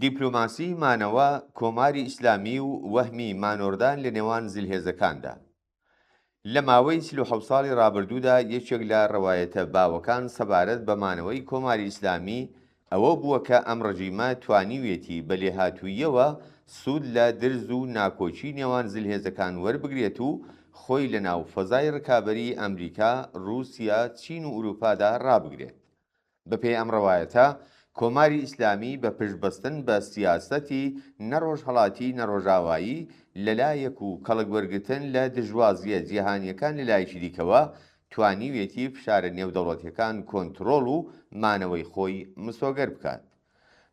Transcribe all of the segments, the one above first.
دیپلۆماسی مانەوە، کۆماری ئیسلامی و وەهمی مانۆڕدان لە نێوان زلهێزەکاندا. لە ماوەی 47 ساڵی ڕابردوودا یەکێک لە ڕەوایەتە باوەکان سەبارەت بە مانەوەی کۆماری ئیسلامی ئەوە بووە کە ئەم ڕژیمە توانیویەتی بە لێهاتووییەوە سوود لە درز و ناکۆکی نێوان زلهێزەکان وەربگرێت و خۆی لە ناو فەزای ڕکابەریی ئەمریکا، ڕووسیا، چین و ئورووپادا ڕابگرێت. بەپێی ئەم ڕەوایەتە، کۆماری ئیسلامی بە پشتبەستن بە سیاسەتی نە ڕۆژهەڵاتی نە ڕۆژاوایی لە لایەک و کەڵک وەرگرتن لە دژوازییە جیهانییەکان لە لایەکی دیکەوە، توانیویەتی فشارە نێودەوڵەتییەکان کۆنترۆڵ و مانەوەی خۆی مسۆگەر بکات.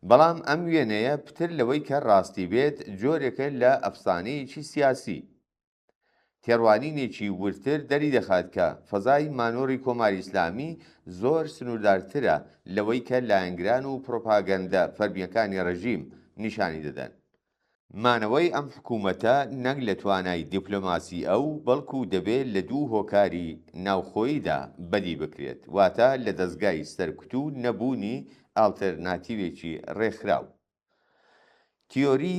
بەڵام ئەم وێنەیە پتر لەوەی کە ڕاستی بێت، جۆرێکە لە ئەفسانەیەکی سیاسی. تێڕوانینێکی وردتر دەریدەخات کە فەزای مانۆڕی کۆماری ئیسلامی زۆر سنووردارترە لەوەی کە لایەنگران و پرۆپاگەندە فەرمییەکانی ڕێژیم نیشانی دەدەن. مانەوەی ئەم حکوومەتە نەک لە توانای دیپلۆماسی ئەو، بەڵکوو دەبێ لە دوو هۆکاری ناوخۆییدا بەدی بکرێت، واتە لە دەزگای سەرکوت و نەبوونی ئاڵتێرناتیوێکی ڕێکخراو. تیۆری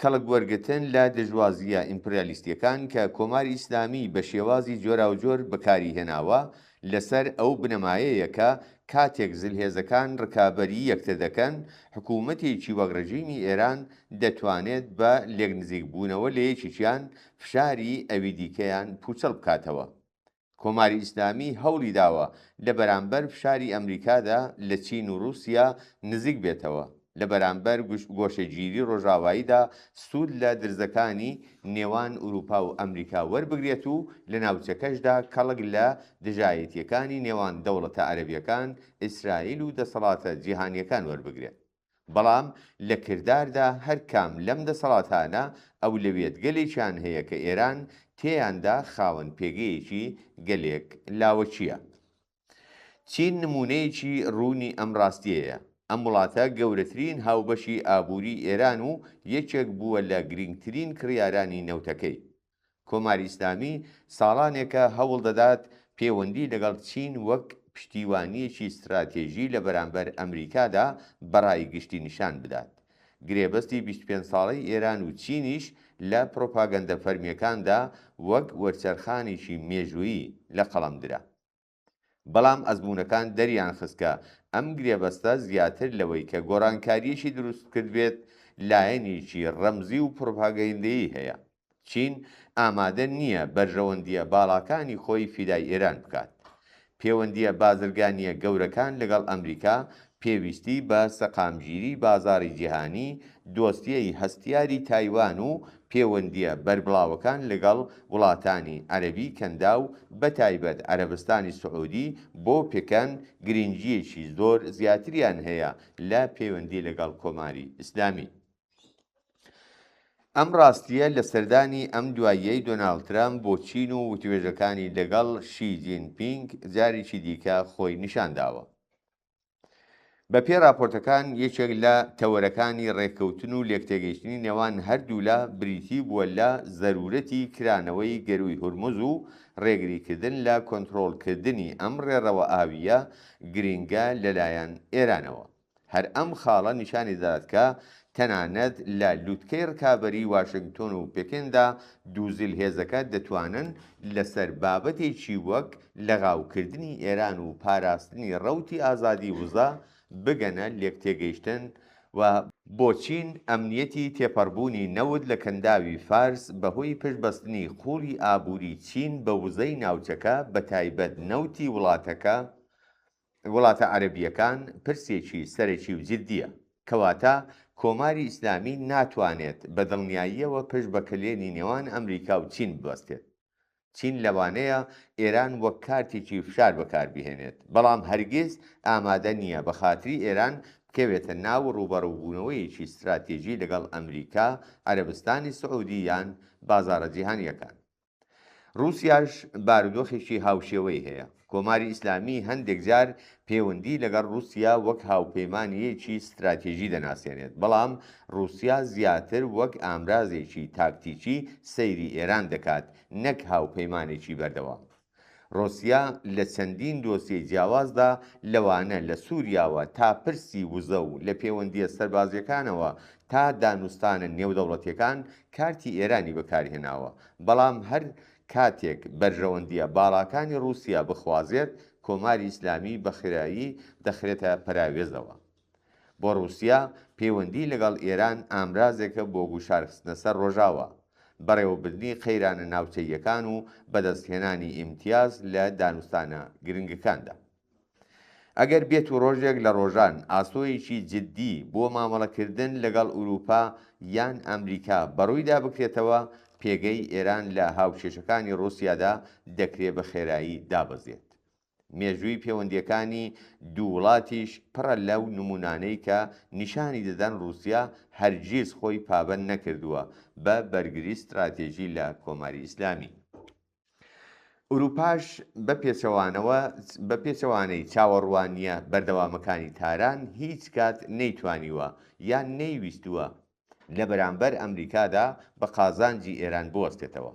کەڵک وەرگرتن لە دژوازییە ئیمپریالیستییەکان کە کۆماری ئیسلامی بە شێوازی جۆراوجۆر بەکاری هێناوە، لەسەر ئەو بنەمایەیە کە کاتێک زلهێزەکان ڕکابەریی یەکتر دەکەن، حکوومەتێکی وەک ڕژیمی ئێران دەتوانێت بە لێکنزیکبوونەوە لە یەکێکیان، فشاری ئەوی دیکەیان پووچەڵ بکاتەوە. کۆماری ئیسلامی هەوڵی داوە لە بەرامبەر فشاری ئەمریکادا لە چین و ڕووسیا نزیک بێتەوە، لە بەرامبەر گۆشەگیری ڕۆژاواییدا سوود لە درزەکانی نێوان ئورووپا و ئەمریکا وەربگرێت و لە ناوچەکەشدا کەڵک لە دژایەتییەکانی نێوان دەوڵەتە عەرەبییەکان، ئیسرائیل و دەسەڵاتە جیهانییەکان وەربگرێت. بەڵام لە کرداردا هەر کام لەم دەسەڵاتانە ئەولەویەتگەلێکیان هەیە کە ئێران تێیاندا خاوەن پێگەیەکی گەلێک لاوەکییە. چین نموونەیەکی ڕوونی ئەم ڕاستییەیە. ئەم وڵاتە گەورەترین هاوبەشی ئابووریی ئێران و یەکێک بووە لە گرینگترین کڕیارانی نەوتەکەی. کۆماری ئیسلامی ساڵانێکە هەوڵ دەدات پێوەندی لەگەڵ چین وەک پشتیوانییەکی ستراتێژی لە بەرامبەر ئەمریکادا بە ڕای گشتی نیشان بدات. گرێبەستی 25 ساڵەی ئێران و چینیش لە پرۆپاگەندە فەرمییەکاندا وەک وەرچەرخانێکی مێژوویی لە قەڵەم درا. بەڵام ئەزموونەکان دەریانخست کە ئەم گرێبەستە زیاتر لەوەی کە گۆڕانکارییەکی دروستکردبێت، لایەنێکی ڕەمزی و پروپاگەندەیی هەیە. چین ئامادە نییە بەرژەوەندییە باڵاکانی خۆی فیدای ئێران بکات. پێوەندییە بازرگانییە گەورەکان لەگەڵ ئەمریکا، پێویستی بە سەقامگیری بازاڕی جیهانی، دۆسیەی هەستیاری تایوان و پێوەندییە بەربڵاوەکان لەگەڵ وڵاتانی عەرەبی کەنداو بەتایبەت عەرەبستانی سعودی بۆ پکەن گرنگییەکی زۆر زیاتریان هەیە لە پەیوەندی لەگەڵ کۆماری ئیسلامی. ئەم ڕاستییە لە سەردانی ئەم دواییەی دۆناڵد ترەمپ بۆ چین و وتوێژەکانی لەگەڵ شی جین پینگ جارێکی دیکە خۆی نیشانداوە. بە پێی ڕاپۆرتەکان یەکێک لە تەوەرەکانی ڕێککەوتن و لێکتێگەیشتنی نێوان هەردوولا بریتی بووە لە زەرورەتی کرانەوەی گەرووی هورمز و ڕێگریکردن لە کۆنترۆڵکردنی ئەم ڕێڕەوە ئاوییە گرینگە لەلایەن ئێرانەوە. هەر ئەم خاڵە نیشانی دەدات کە تەنانەت لە لوتکەی ڕکابەریی واشنگتۆن و پکیندا دوو زلهێزەکە دەتوانن لەسەر بابەتێکی وەک لەغاوکردنی ئێران و پاراستنی ڕەوتی ئازادی وزە بگەنە لێکتێگەیشتن و بۆ چین ئەمنیەتی تێپەڕبوونی نەوت لە کەنداوی فارس بەهۆی پشتبەستنی قووڵی ئابووری چین بە وزەی ناوچەکە بەتایبەت نەوتی وڵاتەکە وڵاتە عەرەبییەکان پرسێکی سەرەکی و جددییە. کەواتە کۆماری ئیسلامی ناتوانێت بە دڵنیاییەوە پشت بە کەلێنی نێوان ئەمریکا و چین ببەستێت. چین لەوانەیە ئێران وەک کارتێکی فشار بەکاربهێنێت، بەڵام هەرگیز ئامادە نییە بە خاتری ئێران بکەوێتە ناو ڕووبەڕووبوونەوەیەکی ستراتێژی لەگەڵ ئەمریکا، عەرەبستانی سعودی یان بازاڕە جیهانییەکان. ڕووسیاش بارودۆخێکی هاوشێوەی هەیە. کۆماری ئیسلامی هەندێک جار پێوەندی لەگەڵ ڕووسیا وەک هاوپەیمانییەکی ستراتێژی دەناسێنێت، بەڵام ڕووسیا زیاتر وەک ئامرازێکی تاکتیکی سەیری ئێران دەکات نەک هاوپەیمانێکی بەردەوام. ڕوسیا لە چەندین دۆسیەی جیاوازدا لەوانە لە سوریاوە تا پرسی وزە و لە پێوەندییە سەربازییەکانەوە تا دانوستانە نێودەوڵەتییەکان کارتی ئێرانی بەکارهێناوە، بەڵام هەر کاتێک بەرژەوەندییە باڵاکانی ڕوسیا بخوازێت کۆماری ئیسلامی بە خێرایی دەخرێتە پەراوێزەوە. بۆ ڕووسیا، پەیوەندی لەگەڵ ئێران ئامرازێکە بۆ گوشارخستنە سەر ڕۆژاوا، بەڕێوەبردنی قەیرانە ناوچەییەکان و بەدەستهێنانی ئیمتیاز لە دانوستانە گرنگەکاندا. ئەگەر بێتو ڕۆژێک لە ڕۆژان ئاسۆیەکی جددی بۆ مامەڵەکردن لەگەڵ ئورووپا یان ئەمریکا بەڕوویدا بکرێتەوە، پێگەی ئێران لە هاوکێشەکانی ڕووسیادا دەکرێ بە خێرایی دابەزێت. مێژووی پێوەندییەکانی دوو وڵاتیش پڕە لەو نموونانەی کە نیشانی دەدەن ڕووسیا هەرگیز خۆی پابەند نەکردووە بە بەرگری ستراتێژی لە کۆماری ئیسلامی. ئورووپاش بە پێچەوانەوە بە پێچەوانەی چاوەڕوانییە بەردەوامەکانی تاران هیچ کات نەیتوانیوە یان نەیویستووە لە بەرامبەر ئەمریکادا بە قازانجی ئێران بوەستێتەوە.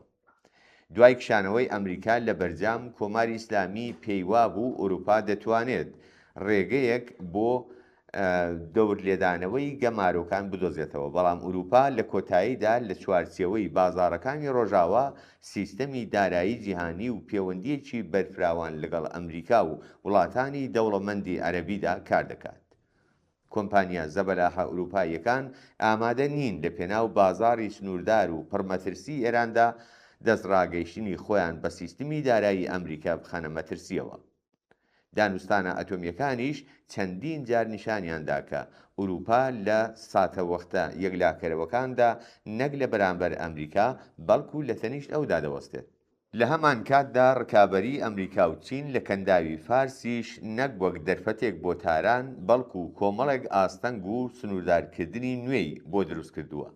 دوای کشانەوەی ئەمریکا لە بەرجام، کۆماری ئیسلامی پێی وابوو ئوروپا دەتوانێت ڕێگەیەک بۆ دەورلێدانەوەی گەمارۆکان بدۆزێتەوە، بەڵام ئوروپا لە کۆتاییدا لە چوارچێوەی بازاڕەکانی ڕۆژاوا، سیستەمی دارایی جیهانی و پێوەندییەکی بەرفراوان لەگەڵ ئەمریکا و وڵاتانی دەوڵەمەندی عەرەبیدا کار دەکات. کۆمپانیا زەبەلاحە ئورووپاییەکان ئامادە نین لە پێناو بازاڕی سنووردار و پڕمەترسی ئێراندا دەستڕاگەیشتنی خۆیان بە سیستمی دارایی ئەمریکا بخەنە مەترسییەوە. دانوستانە ئەتۆمییەکانیش چەندین جار نیشانیان دا کە ئورووپا لە ساتەوەختە یەکلاکەرەوەکاندا نەک لە بەرامبەر ئەمریکا بەڵکوو لە تەنیشت ئەودا دەوەستێت. لە هەمانکاتدا ڕکابەریی ئەمریکا و چین لە کەنداوی فارسیش نەک وەک دەرفەتێک بۆ تاران، بەڵکو کۆمەڵێک ئاستەنگ و سنووردارکردنی نوێی بۆ دروستکردووە.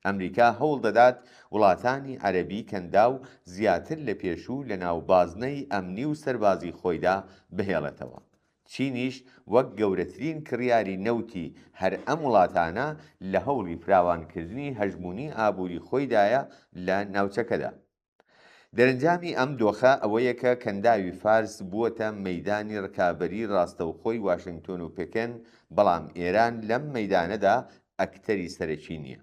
ئەمریکا هەوڵدەدات وڵاتانی عەرەبی کەنداو زیاتر لە پێشوو لەناو بازنەی ئەمنی و سەربازی خۆیدا بهێڵێتەوە. چینیش وەک گەورەترین کڕیاری نەوتی هەر ئەم وڵاتانە لە هەوڵی فراوانکردنی هەژموونی ئابووری خۆیدایە لە ناوچەکەدا. دەرەنجامی ئەم دۆخە ئەوەیە کە کەنداوی فارس بووەتە مەیدانی ڕکابەری ڕاستەوخۆی واشنگتۆن و پکن، بەڵام ئێران لەم مەیدانەدا ئەکتەری سەرەکی نییە.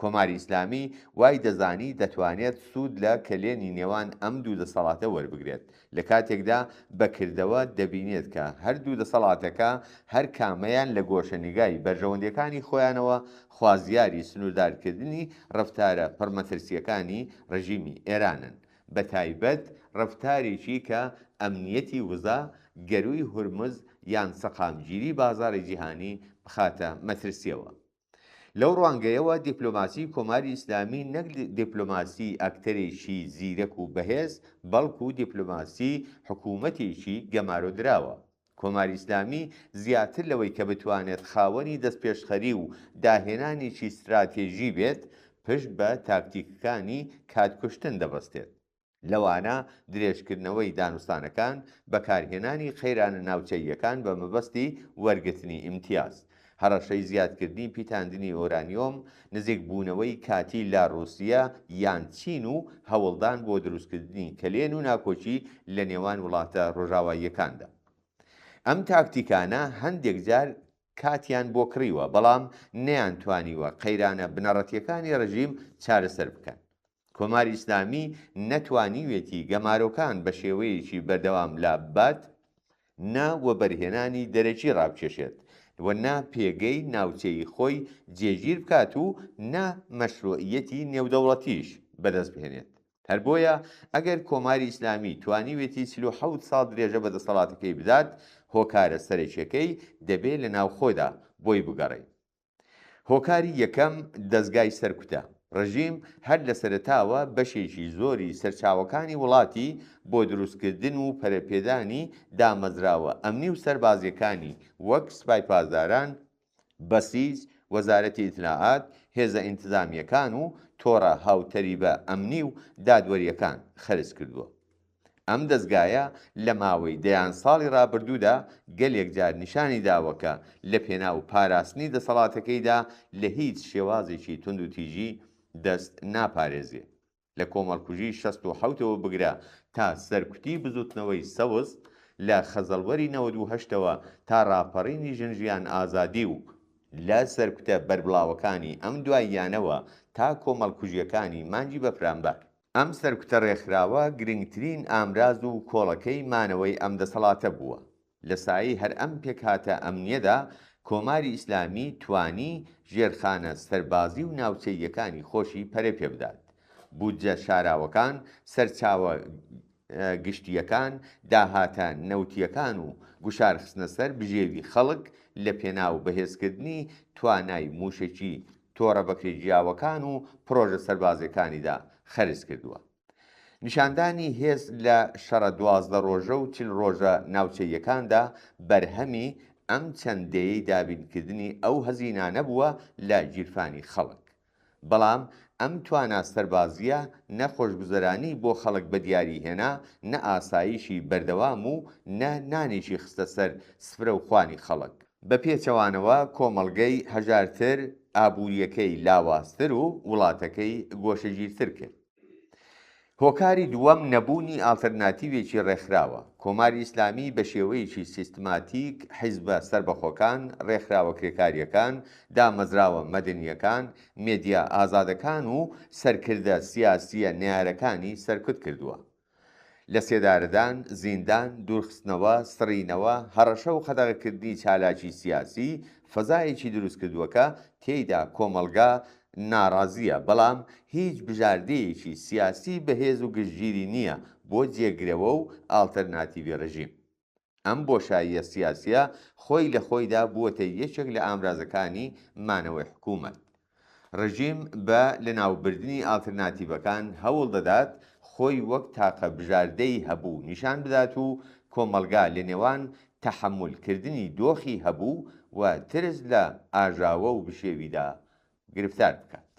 کۆماری ئیسلامی وای دەزانی دەتوانێت سوود لە کەلێنی نێوان ئەم دوو دەسەڵاتە وەربگرێت، لە کاتێکدا بە کردەوە دەبینێت کە هەردوو دەسەڵاتەکە هەر کامەیان لە گۆشەنیگای بەرژەوەندییەکانی خۆیانەوە خوازیاری سنووردارکردنی ڕەفتارە پڕمەترسییەکانی ڕژیمی ئێرانن، بە تایبەت ڕەفتارێکی کە ئەمنییەتی وزە، گەرووی هورمز یان سەقامگیری بازاڕی جیهانی بخاتە مەترسییەوە. لەو ڕوانگەیەوە دیپلۆماسیی کۆماری ئیسلامی نەک دیپلۆماسیی ئەکتەرێکی زیرەک و بەهێز، بەڵکوو دیپلۆماسیی حکوومەتێکی گەمارۆدراوە. کۆماری ئیسلامی زیاتر لەوەی کە بتوانێت خاوەنی دەستپێشخەری و داهێنانێکی ستراتێژی بێت، پشت بە تاکتیکەکانی کاتکوشتن دەبەستێت. لەوانە درێژکردنەوەی دانوستانەکان، بەکارهێنانی قەیرانە ناوچەییەکان بە مەبەستی وەرگرتنی ئیمتیاز، هەڕەشەی زیادکردنی پیتاندنی ئۆرانیۆم، نزیکبوونەوەی کاتی لە ڕووسیە یان چین و هەوڵدان بۆ دروستکردنی کەلێن و ناکۆکی لە نێوان وڵاتە ڕۆژاواییەکاندا. ئەم تاکتیکانە هەندێک جار کاتیان بۆ کڕیوە، بەڵام نەیانتوانیوە قەیرانە بنەڕەتییەکانی ڕژیم چارەسەر بکەن. کۆماری ئیسلامی نە توانیویەتی گەمارۆکان بە شێوەیەکی بەردەوام لاببات، نە وەبەرهێنانی دەرەکی ڕابکێشێت و نە پێگەی ناوچەیی خۆی جێگیر بکات و نە مەشروعیەتی نێودەوڵەتیش بەدەست بهێنێت. هەر بۆیە ئەگەر کۆماری ئیسلامی توانیوێتی 47 ساڵ درێژە بە دەسەڵاتەکەی بدات، هۆکارە سەرەکیەکەی دەبێ لە ناوخۆدا بۆی بگەڕێین. هۆکاری یەکەم دەزگای سەرکوتە. ڕژیم هەر لە سەرەتاوە بەشێکی زۆری سەرچاوەکانی وڵاتی بۆ دروستکردن و پەرەپێدانی دامەزراوە ئەمنی و سەربازیەکانی وەک سپای پاسداران، بەسیج، وەزارەتی ئیتلاعات، هێزە ئینتزامییەکان و تۆڕە هاوتەریبە ئەمنی و دادوەرییەکان خەرج کردووە. ئەم دەزگایە لە ماوەی دەیان ساڵی ڕابردوودا گەلێک جار نیشانی داوە کە لە پێناو پاراستنی دەسەڵاتەکەیدا لە هیچ شێوازێکی توندوتیژی دەست ناپارێزێ. لە کۆمەڵکوژی 67ەوە بگرە تا سەرکوتی بزوتنەوەی سەوز، لە خەزەڵوەری 98ەوە تا ڕاپەڕینی ژن ژیان ئازادی و لە سەرکوتە بەربڵاوەکانی ئەم دواییانەوە تا کۆمەڵکوژیەکانی مانگی بەفرانبار. ئەم سەرکوتە ڕێکخراوە گرنگترین ئامراز و کۆڵەکەی مانەوەی ئەم دەسەڵاتە بووە. لە سایەی هەر ئەم پێکهاتە ئەمنییەدا کۆماری ئیسلامی توانی ژێرخانە سەربازی و ناوچەییەکانی خۆشی پەرە پێ بدات. بودجە شاراوەکان، سەرچاوە گشتییەکان، داهاتە نەوتییەکان و گوشارخستنە سەر بژێوی خەڵک لە پێناو بەهێزکردنی توانای مووشەکی تۆڕە بەکرێگیراوەکان و پڕۆژە سەربازییەکانیدا خەرج کردووە. نیشاندانی هێز لە شەڕە 12 ڕۆژە و 40 ڕۆژە ناوچەییەکاندا بەرهەمی ئەم چەند دەیەی دابینکردنی ئەو هەزینانە بووە لە گیرفانی خەڵک. بەڵام ئەم توانا سەربازییە نە خۆشگوزەرانی بۆ خەڵک بەدیاری هێنا، نە ئاسایشی بەردەوام و نە نانێکی خستە سەر سفرە و خوانی خەڵک. بە پێچەوانەوە کۆمەڵگەی هەژارتر، ئابوورییەکەی لاوازتر و وڵاتەکەی گۆشەگیرتر کرد. هۆکاری دووەم نەبوونی ئاڵترناتیڤێکی ڕێکخراوە. کۆماری ئیسلامی بە شێوەیەکی سیستماتیک حیزبە سەربەخۆکان، ڕێکخراوە کرێکارییەکان، دامەزراوە مەدەنییەکان، مێدیا ئازادەکان و سەرکردە سیاسییە نەیارەکانی سەرکوت کردووە. لەسێدارەدان، زیندان، دوورخستنەوە، سڕینەوە، هەڕەشە و قەدەغەکردنی چالاکی سیاسی، فەزایەکی دروستکردووە کە تێیدا کۆمەڵگا ناڕازییە، بەڵام هیچ بژاردەیەکی سیاسی بەهێز و گشتگیری نییە بۆ جێگرەوە و ئاڵتەرناتیڤی ڕژیم. ئەم بۆشاییە سیاسییە خۆی لە خۆیدا بووەتە یەکێک لە ئامرازەکانی مانەوەی حکوومەت. ڕژیم بە لەناوبردنی ئاڵترناتیڤەکان هەوڵ دەدات خۆی وەک تاقە بژاردەی هەبوو نیشان بدات و کۆمەڵگا لە نێوان تەحەمول کردنی دۆخی هەبوو و ترس لە ئاژاوە و بشێویدا گرفتار بکات.